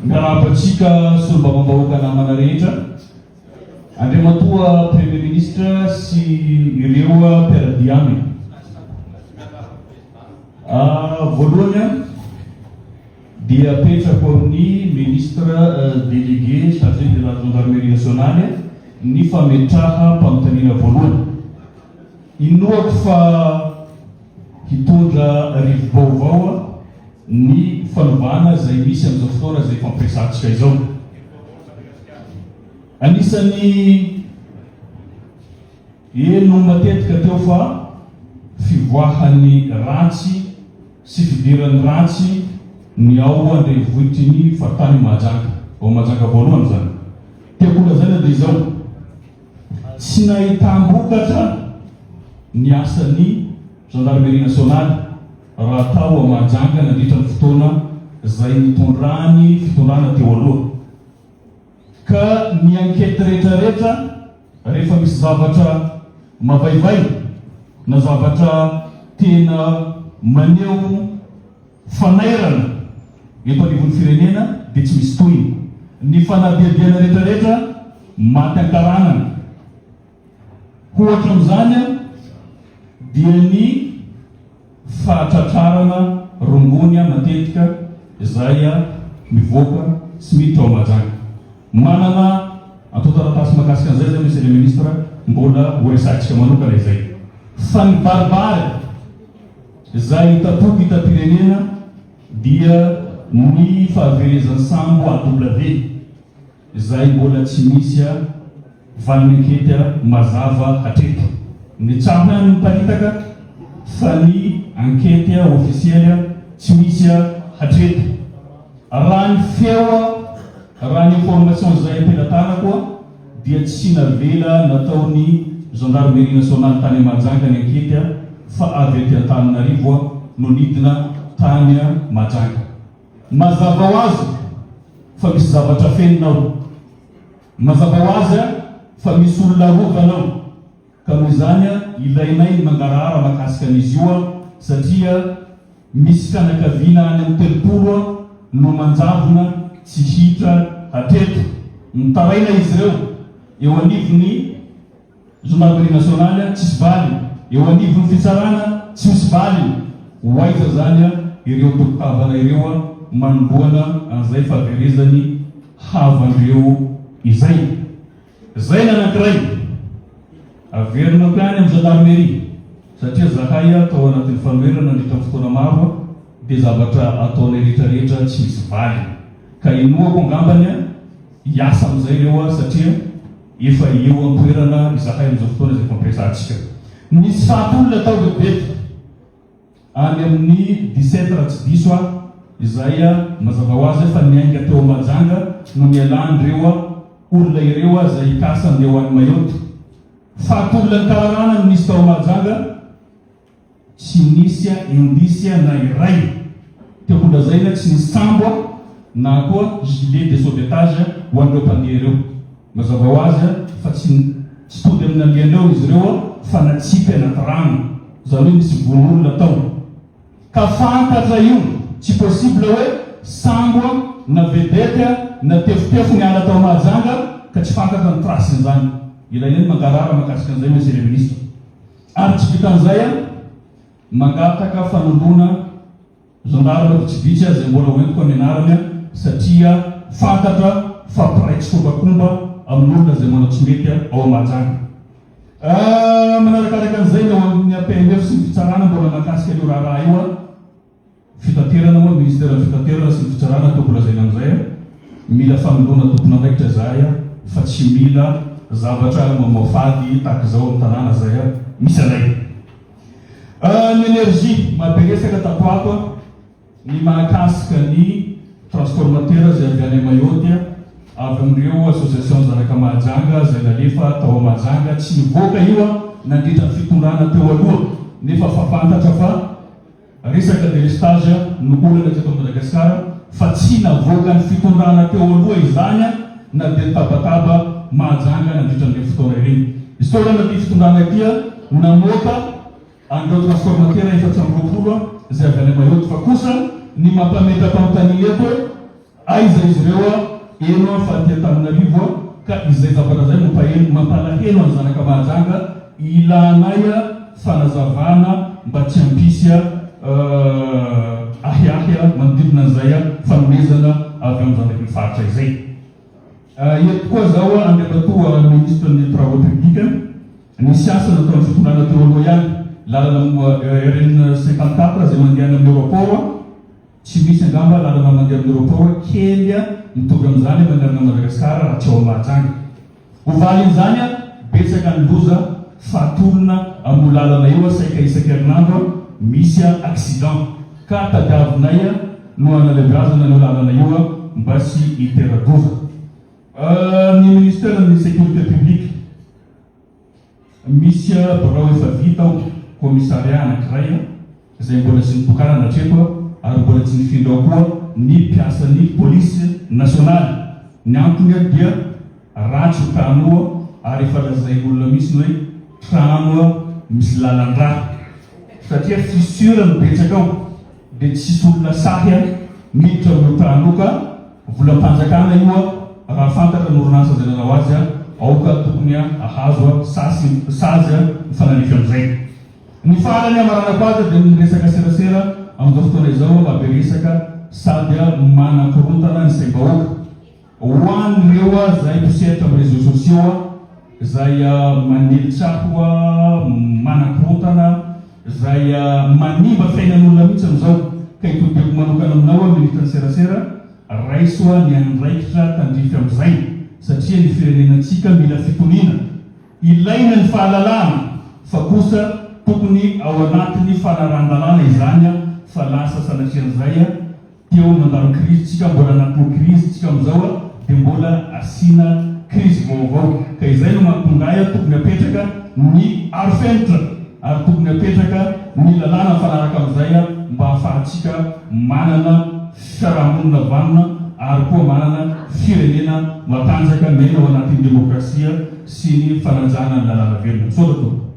Miarahaba antsika solombavambahoaka namana rehetra, Andriamatoa Premier Ministre sy ireo mpiara-dia aminy. Voalohany dia apetrako amin'ny Ministre Délégué chargé de la Gendarmerie Nationale ny fametraham-panontaniana voalohany. Inoako fa hitondra rivo-baovao ny fanovana izay misy amin'izao fotoana izay ifampiresahantsika izao. Anisan'ny heno matetika teo fa fivoahan'ny ratsy sy fidiran'ny ratsy ny ao an-drenivohitry ny faritany Mahajanga, ao Mahajanga voalohany izany. Tiako holazaina dia izao. Tsy nahitam-bokatra ny asan'ny Gendarmerie Nationale raha tao Mahajanga nandritra ny fotoana izay nitondrany fitondrana teo aloha. Ka ny enquête rehetra rehetra rehefa misy zavatra mavaivay na zavatra tena maneho Fanairana eto anivon'ny firenena dia tsy misy tohiny. Ny fanadihadiana rehetra rehetra maty an-karanana. Ohatra amin'izany dia ny fahatratrarana rongony matetika izay mivoaka sy miditra ao Mahajanga. Manana antontan-taratasy mahakasika an'izay izay Monsieur le Ministre, mbola horesahintsika manokana izay. Fa ny baribary. Izay hitam-poko hitam-pirenena dia ny fahaverezan'ny sambo AW izay mbola tsy misy valiny ankety mazava hatreto. Ny tsaho ihany no miparitaka fa ny ankety ofisialy tsy misy hatreto. Raha ny feo, raha ny information izay am-pelatanako dia tsy navela nataon'ny Gendarmerie Nationale tany Mahajanga ny ankety fa avy aty Antananarivo no nidina tany Mahajanga. Mazava ho azy fa misy zavatra afenina ao. Mazava ho azy fa misy olona arovana ao. Ka noho izany ilainay ny mangarahara mahakasika an'izy io satria misy fianakaviana any amin'ny 30 no manjavona tsy hita hatreto. Mitaraina izy ireo eo anivon'ny Gendarmerie Nationale tsisy valiny, eo anivon'ny fitsarana tsy misy valiny. Ho aiza izany ireo tompon-kavana ireo manoloana an'izay fahaverezan'ny havan-dreo izay? Zay ny anankiray. Averina ko ihany amin'ny gendarmerie satria zahay tao anatin'ny fanoherana nandritra ny fotoana maro dia zavatra ataonay rehetra rehetra tsy misy valiny. Ka inoako angambany hiasa amin'izay ireo satria efa eo an-toerana izahay amin'izao fotoana izay ifampiresahantsika. Nisy faty olona tao vetivety. Any amin'ny 17 raha tsy diso aho, izay mazava ho azy fa niainga teo Mahajanga no nialan'ireo olona ireo izay hikasa handeha ho any Mayotte. Faty olona nikararana no nisy tao Mahajanga, tsy nisy indice na iray teo holazaina, tsy nisy sambo na koa gilet de sauvetage ho an'ireo mpandeha ireo. Mazava ho azy fa tsy tsy tody amin'ny nalehan'ireo izy ireo fa natsipy anaty rano, izany hoe nisy vono olona tao. Ka fantatra io, tsy possible hoe sambo na vedette na tefotefo niala tao Mahajanga ka tsy fantatra ny trace-n'izany. Ilaina ny mangarahara mahakasika an'izay Monsieur le Ministre. Ary tsy vitan'izay, mangataka fanoloana. Gendarme vitsivitsy aza mbola ho entiko ny anarany satria fantatra fa mpiray tsikombakomba amin'olona izay manao tsy mety ao Mahajanga. Manarakaraka an'izay ny ao amin'ny APMF sy ny fitsarana mbola mahakasika an'io raharaha io. Fitaterana moa, ministeran'ny fitaterana sy ny fitsarana tiako lazaina amin'izay, mila fanoloana tompon'andraikitra izahay fa tsy mila zavatra mamoafady tahaka izao amin'ny tanàna izay misy anay. Ny énergie, maha be resaka tato ato ny mahakasika ny transformateur izay avy any Mayotte, avy amin'ireo association zanaka Mahajanga izay nalefa tao Mahajanga, tsy nivoaka io nandritra ny fitondrana teo aloha nefa fa fantatra fa resaka délestage no olana teto Madagasikara fa tsy navoakan'ny fitondrana teo aloha izany na dia nitabataba Mahajanga nandritra an'ireny fotoana ireny. Isaorana ity fitondrana ity namoaka an'ireo transformateur 24 izay avy any Mayotte fa kosa ny mampametra-panontaniana eto hoe. Aiza izy ireo a? Eno a fa aty Antananarivo a, ka izay zavatra izay mampaheno mampalahelo an'ny zanaka Mahajanga, ilanay a fanazavana mba tsy hampisy a ahiahy a manodidina an'izay a fanomezana avy amin'ny zanaky ny faritra izay. Eto koa izao a Andriamatoa Ministre ny Travaux Publics, nisy asa nataon'ny fitondrana teo aloha ihany, lalana RN 54 izay mandeha any amin'ny aéroport a, Tsy misy angamba lalana mandeha amin'ny aéroport kely mitovy amin'izany manerana an'i Madagasikara raha tsy ao Mahajanga. Ho valin'izany, betsaka ny loza fahatolona amin'io lalana io saika isan-kerinandro misy accident ka tadiavinay no hanalebiazana an'io lalana io mba tsy hitera-doza. Ny ministère ny sécurité publique. Misy birao efa vita ao, commissariat anankiray izay mbola tsy nitokanana hatreto ary mbola tsy nifindra ao koa ny mpiasan'ny polisy nasionaly. Ny antony dia ratsy io trano io ary efa lazain'olona mihitsy ny hoe trano misy lalan-drà satria fissure no betsaka ao dia tsisy olona sahy miditra amin'io trano io ka Volam-panjakana io a, raha fantatra ny orinasa izay nanao azy a, aoka tokony ahazo sasy sazy mifanandrify amin'izay. Ny farany hamaranako azy dia ny resaka serasera amin'izao fotoana izao maha be resaka sady manakorontana ny saim-bahoaka. Ho an'ireo izay mpisehatra amin'ny réseaux sociaux izay manely tsaho, manakorontana, izay manimba fiainan'olona mihitsy amin'izao ka itodihako manokana aminao aho ministre ny serasera, raiso ny andraikitra tandrify amin'izay satria ny firenenantsika mila fitoniana, ilaina ny fahalalahana fa kosa tokony ao anatin'ny fanarahan-dalàna izany fa lasa sanatrian'izay Teo nandalo krizy tsika mbola anatin'ny krizy tsika amizao a de mbola asiana krizy vaovao ka izay no mahatonga ahy a tokony apetraka ny arofenitra ary tokony apetraka ny lalàna mifanaraka amizay a mba ahafahantsika manana fiarahamonina vanona ary koa manana firenena matanjaka miaina ao anatin'ny demokrasia sy ny fanajana ny lalàna velona. Misaotra tompoko.